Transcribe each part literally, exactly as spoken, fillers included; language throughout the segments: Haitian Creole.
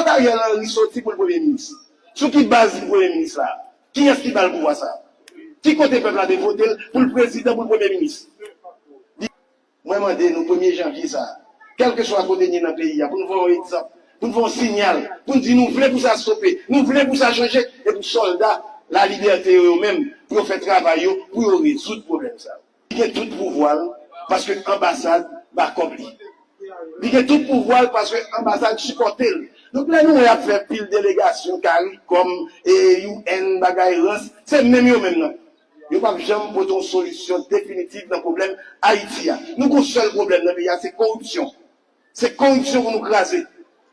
Kot Ariel Henry soti pou l premye minis? Sou ki baz li premye minis la? Kiyès ki ba l pouvwa sa? Ki kote pèp la te vote l pou l prezidan, pou l premye minis? Mwen mande nou, premye janvye sa, kèlkeswa kote n ye nan peyi a, pou n voye yon egzanp, pou n voye yon siyal, pou n di nou vle pou sa stope, nou vle pou sa chanje, e pou sòlda lalibète yo, yo menm, pou yo fè travay yo, pou yo rezoud pwoblèm sa. Li gen tout pouvwa l, paske anbasad ba kòb li. Li gen tout pouvwa l, paske anbasad sipòte l. Donk, lè nou wè y ap fè pil delegasyon, CARICOM, e, U N, bagay rans, se menm yo menm nan. Yo p ap janm pote yon solisyon definitif nan pwoblèm Ayiti a. Nou gon sèl pwoblèm nan peyi a, se koripsyon. Se koripsyon pou nou kraze.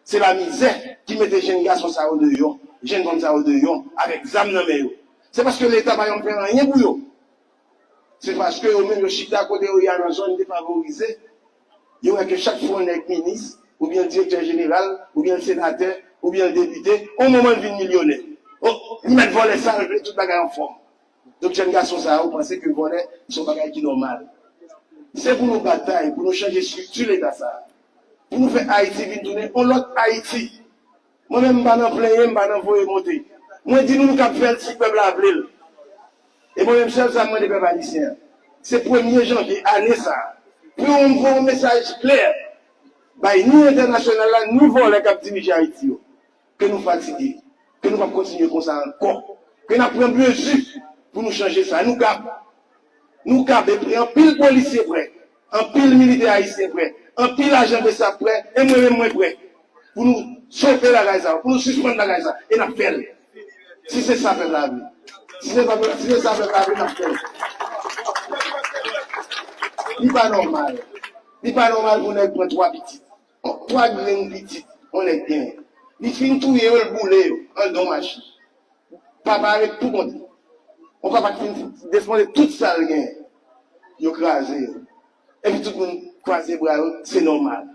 Se lamizè ki mete jenn gason sa yo deyò, jenn fanm sa yo deyò, avèk zam nan men yo. Se paske Leta pa janm fè anyen pou yo. Se paske yo menm yo chita kote yo ye a nan zòn defavorize. Yo wè ke chak fwa yon nèg minis, oubyen direktè jeneral, oubyen senatè, oubyen depite, yon moman l vin milyonè. O, li mèt vòlè sa l vle, tout bagay anfòm. Donk, jèn gason sa yo panse ke vòlè se yon bagay ki nòmal. Se pou nou batay, pou nou chanje estrikti Leta sa a. Pou nou fè Ayiti vin tounen yon lòt Ayiti. Mwen menm, m pa nan plenyen, m pa nan voye monte. Mwen di nou, nou kab fè l si pèp la vle l. E mwen menm, sèl sa m mande pèp ayisyen an, se premye janvye ane sa a, pou yo voye yon mesaj klè bay ni entènasyonal la, ni vòlè k ap dirije Ayiti yo, ke nou fatige, ke nou p ap kontinye konsa ankò, ke n ap pran mezi pou nou chanje sa. Nou kab. Nou kab, e anpil polisye prè, anpil militè ayisyen prè, anpil ajan BSAP prè, e mwen menm mwen prè. Pou nou sove bagay sa, pou nou sispann bagay sa, e n ap fè l. Si se sa pèp la vle. Si se pa, si se sa pèp la vle, n ap fè l. Li pa nòmal. Li pa nòmal pou nèg pran twa pitit. Twa grenn pitit, yon nèg genyen. Li fin touye yo, l boule yo, anndan yon machin. Papa ret pou kont li. Yon papa ki fin desmonte tout sa l genyen. Yo kraze yo. Epi tout moun kwaze bra yo, se nòmal.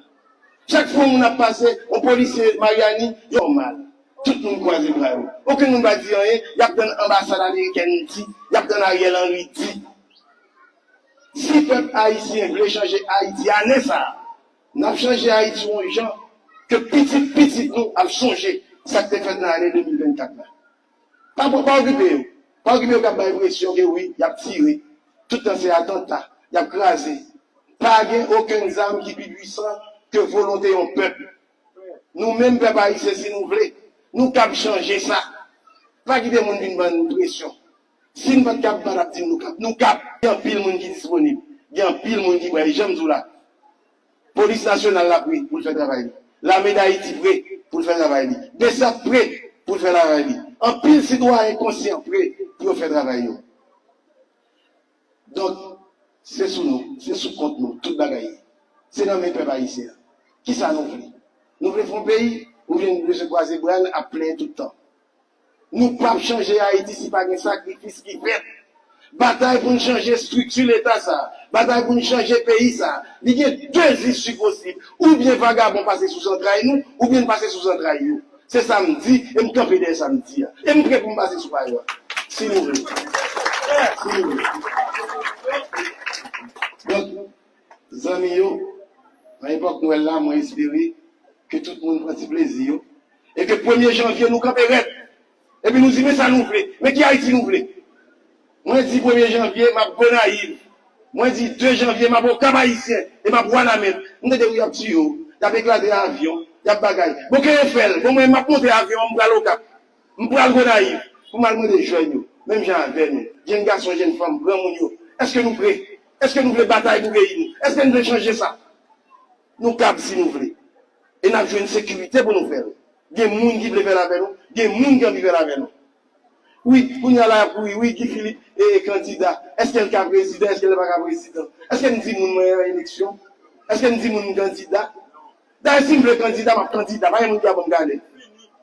Chak fwa yon moun ap pase, yon polisye Maryani, yo nòmal. Tout moun kwaze bra yo. Okenn moun pa di anyen, y ap tann anbasad amerikèn di, y ap tann Ariel Henry di. Si pèp ayisyen vle chanje Ayiti ane sa a, n ap chanje Ayiti yon jan ke pitit pitit nou ap sonje sa k te fèt nan ane de mil vennkat la. Pa, pa okipe yo. Pa okipe yo k ap bay presyon ke wi, y ap tire. Tout tan se atanta, y ap kraze. Pa gen okenn zam ki pi pwisan ke volonte yon pèp. Nou menm pèp ayisyen, si nou vle, nou kab chanje sa. Pa kite moun vin ban nou presyon. Si n pa t kab, pa t ap di m nou kab. Nou kab. Gen anpil moun ki disponib. Gen anpil moun ki prè. E jan m di w la, Polis Nasyonal la prè pou l fè travay li. Lame Dayiti prè pou l fè travay li. BSAP prè pou l fè travay li. Anpil sitwayen konsyan prè pou yo fè travay yo. Donk, se sou nou, se sou kont nou, tout bagay ye. Se nan men pèp ayisyen an. Kisa nou vle? Nou vle fè yon peyi, oubyen nou bezwen kwaze bra n ap plenyen tout tan? Nou p ap chanje Ayiti si pa gen sakrifis ki fèt. Batay pou n chanje estrikti Leta sa a, batay pou n chanje peyi sa a, li gen de isi posib. Oubyen vagabon pase sou zantray nou, oubyen n pase sou zantray yo. Se sa m di, e m kanpe dèyè sa m di a. E m prè pou m pase sou pa yo a, si nou vle. Si nou vle. Donk, zanmi yo, nan epòk Nwèl la, mwen espere ke tout moun pran ti plezi yo. E ke premye janvye, nou kanpe rèd. Epi nou di, men sa nou vle, men ki Ayiti nou vle. Mwen di premye janvye, m ap Gonayiv. Mwen di de janvye, m ap Okap Ayisyen, e m ap Wanament. M tande wi y ap tiye w, y ap eklate avyon, y ap bagay. Bon, ke yo fè l. Bon, mwen, m ap monte avyon an, m pral Okap. M pral Gonayiv pou m al mande jèn yo, menm jan avè nou, jèn gason, jèn fanm, granmoun yo, èske nou prè? Èske nou vle batay pou peyi nou? Èske nou vle chanje sa? Nou kab si nou vle. E n ap jwenn sekirite pou nou fè l. Gen moun ki vle fè l avè nou, gen moun ki anvi fè l avè nou. Wi, kounye a la y ap kouri, wi, Guy Philippe e kandida. Èske l ka prezidan? Èske l pa ka prezidan? Èske m di moun mwen an eleksyon? Èske m di moun m kandida? Dayè, si m vle kandida, m ap kandida. Pa gen moun ki ka ban m gade.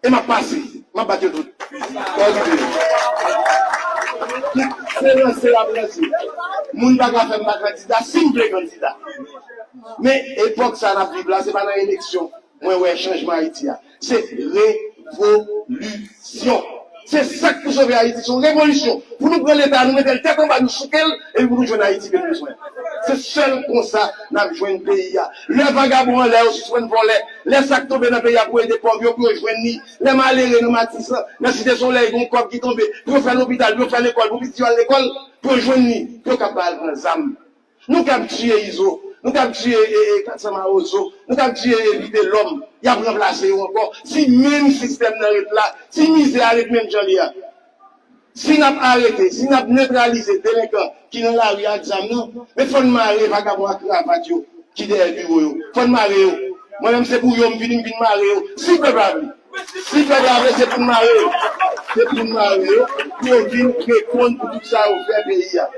E m ap pase. M ap bat yo tout. Sa rive. Se ranse y ap ranse. Moun pa ka fè m pa kandida si m vle kandida. Men epòk sa n ap viv la, se pa nan eleksyon mwen wè chanjman Ayiti a. Se revolisyon. Se sa k pou sove Ayiti, se yon revolisyon. Pou nou pran Leta, nou mete l tèt anba, nou souke l, epi pou nou jwenn Ayiti ke nou bezwen. Se sèl konsa n ap jwenn peyi a. Lè vagabon anlè yo sispann vòlè, Lè sa k tonbe nan peyi a pou ede pòv yo, pou yo jwenn li. Lè malere nan Matisan, nan Site Solèy, gen yon kòb ki tonbe, pou yo fè lopital, pou yo fè lekòl, pou pitit yo al lekòl, pou yo jwenn li, pou yo ka pa al pran zam. Nou k ap tiye Izo, nou k ap tiye e, e, Kat San Mawozo, nou k ap tiye e, Vitelòm, y ap ranplase yo ankò. Si menm sistèm nan ret la, si mizè a ret menm jan li a, si n ap arete, si n ap netralize delenkan ki nan lari ak zam nan, men fò n mare vagabon ak kravat yo ki dèyè biwo yo. Fò n mare yo. Mwen menm se pou yo m vini, m vin mare yo. Si pèp la vle, si pèp la vle, se pou n mare yo. Se pou n mare yo, pou yo vin reponn pou tout sa yo fè peyi a.